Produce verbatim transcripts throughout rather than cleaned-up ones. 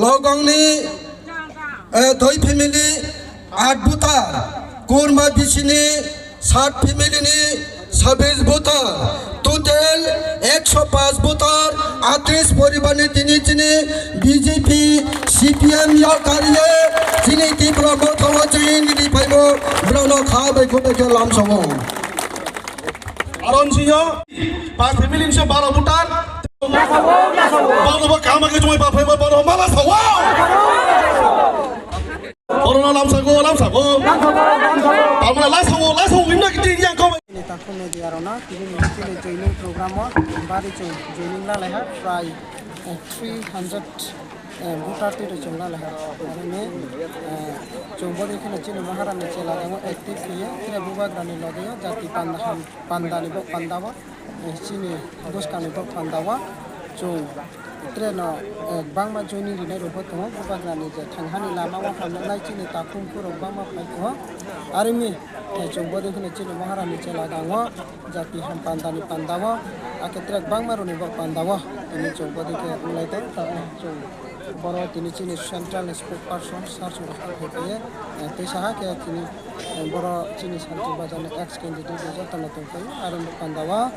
Nogongni, eh, doi family, aat voter, Kurma bisini, sat family ni, sabis voter, total ekso paanch voter, atris poribar ni tini chini B J P, C P M ya kariye, chini Tipra Motha o chini nini phaimo, borok no kha bai khum bai khe lam songo. Aron singyo, pas family ni se baro voter. Baro ba kama ke chumai ba phai ba baro mala sawa. Baro na lam sago, lam sago. Baro na la sago, la sago, imna kiti yang kau. Ni takhum media rona, tini ni chini joining program o, bari chung joining la leha, prai, eh, three hundred, eh, voter twi rw chung la leha. Aroni, eh, chung bodi kheno chini Maharani chela damo active khiye, tre bubagrani logeo, jati panda ham, pandani bo panda bo. Eh, chini bwskangni bo panda o chwng treno, eh, bangma joining rinai rwbo tongo, bubagrani je thanghani lama o hamjaknai chini takhum khurok bangma phai tongo. Arimi, eh, chwng bodi kheno chini Maharani chela dango, jati ham pandani panda o, akhe trek bangma rwni bo panda o, tini chwng bodi khe wnglai tong, chwng boro tini chini central spokesperson sir chwng rok phai khe, eh, tei saha khe tini, eh, boro chini Santir Bazar ni ex candidate bo joto no tong phai o, aroni panda o.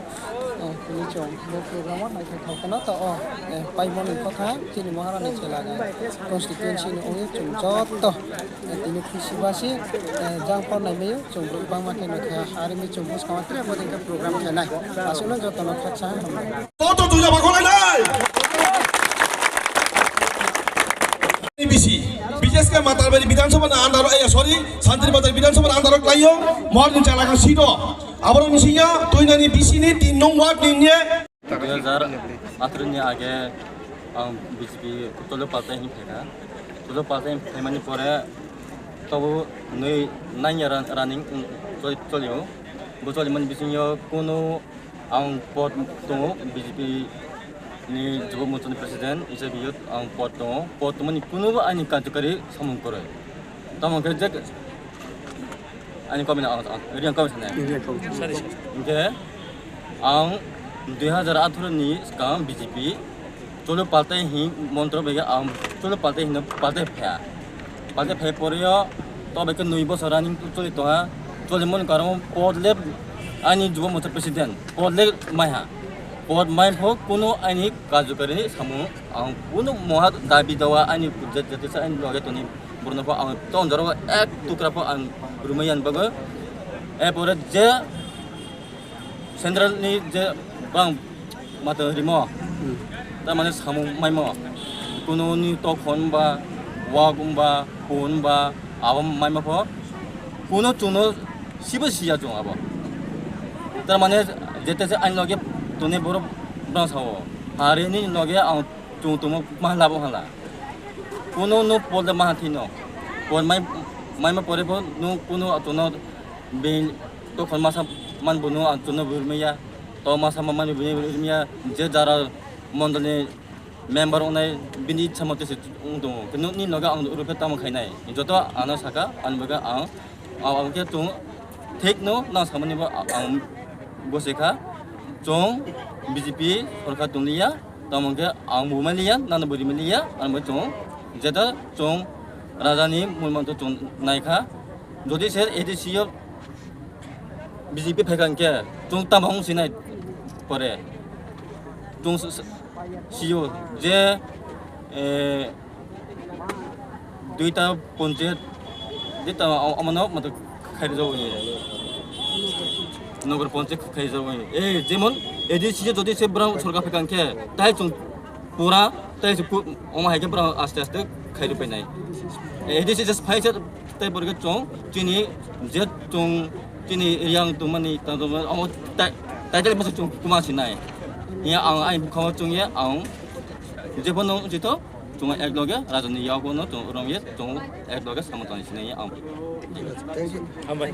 Eh, tini chwng bo program o naithok thok kheno to o, eh, paimoni kotha chini Maharani chela constituency ni ongwi chwng joto, eh, tini khusi basi, eh, jang por nai maiyo chwng bwrwi bangma khe nokha arimi chwng bwskang o tre bo dengkhe program khenai aswkno joto no khaksa hambai. Toto tuya bakholai nai. B C, B C S K Matarbari Bidhan Sabha na andaro, eh, sorry, Santir Bazar Bidhan Sabha na andaro klaio, mor ni chala ka sito. Aboro ni sinya, tuinani B C ni tin nong ward ni nye. Dui hajar atharo ni age ang B J P Tolo Paltai hin phaikha. Tolo Paltai hin phaimani pore tobo nui nine year run-, running, um, choli-, cholio. Bo cholimani bisingo kunu ang pod tongo, B J P ni Jubo Morcha ni president hisabe ang pod tongo. Pod tongmani kunubo ani karjokari samung kwrwi. Tamo khe je ani comment ang, ang, real comment sanai. Real comment. Hinkhe ang dui hajar atharo ni swkang B J P Cholo Paltai hin montro bai ang Cholo Paltai hin paltai phaya. Paltai phai pore o to bai khe nui bosor running choli tonga. Choli mon karon pod le ani Jubo Morcha president pod le maiha. Pod mai pho kuno ani karjokari samung ang kuno moha dabi dawa ani jat-, jatisa ani loge toni borno pho ang ton jaro ek tukra pho ang rumai yan bago. E pore je Central ni je bang mata rimo, hmm, ta mane samung maimo, kuno ni tokhon ba, wak ba, phone ba, abo maima pho, kuno chuno sibo siya chung abo. Ta mane jete se ani loge tone borok bang sao, hari ni loge ang chung tongmo ma labo hala. Kuno no pod le ma thino, pod mai, maima pore pho no kuno chuno Bini tokhon masa man bono ang chuno bwrwi maya. To masa man bwrwi maya je jara mondolni member ongnai bini ichha mote se wng tongo. Khe nokni nogo ang ruphe tamo khainai. Joto ano saka, ani bagwi ang, ang, ang khe chwng thik no nang samani bo ang bose kha. Chwng B J P sorkar tonglia. Tamo khe ang bo maliya, nano bo rimaliya, ang bo chwng jeta chwng raja ni mul manto chwng naikha. Jodi se A D C o B J P phaikha hwnkhe chwng tamo wng sinai pore chwng s-, s-, sio je, eh, duita ponchayat, duita o-, omono mato khairjao ye. Nogor ponchayat khairjao ye. Eh, jemon A D C je jodi se borok sorkar phaikha hwnkhe, tai chwng pura, tai se pu-, omo hai khe borok aste aste khairwi painai. Eh, A D C je phaisa tai borok chwng chini je chwng chini yang tongmani tang tongmani omo tai, tai tele masa chwng kuma sinai. Ya ang ai bukhawa chwng ya ang jebono jito. Chwng ek loge rajani yago no chwng romye chwng ek loge samung tangwi sinai ang. Thank you. Hambai.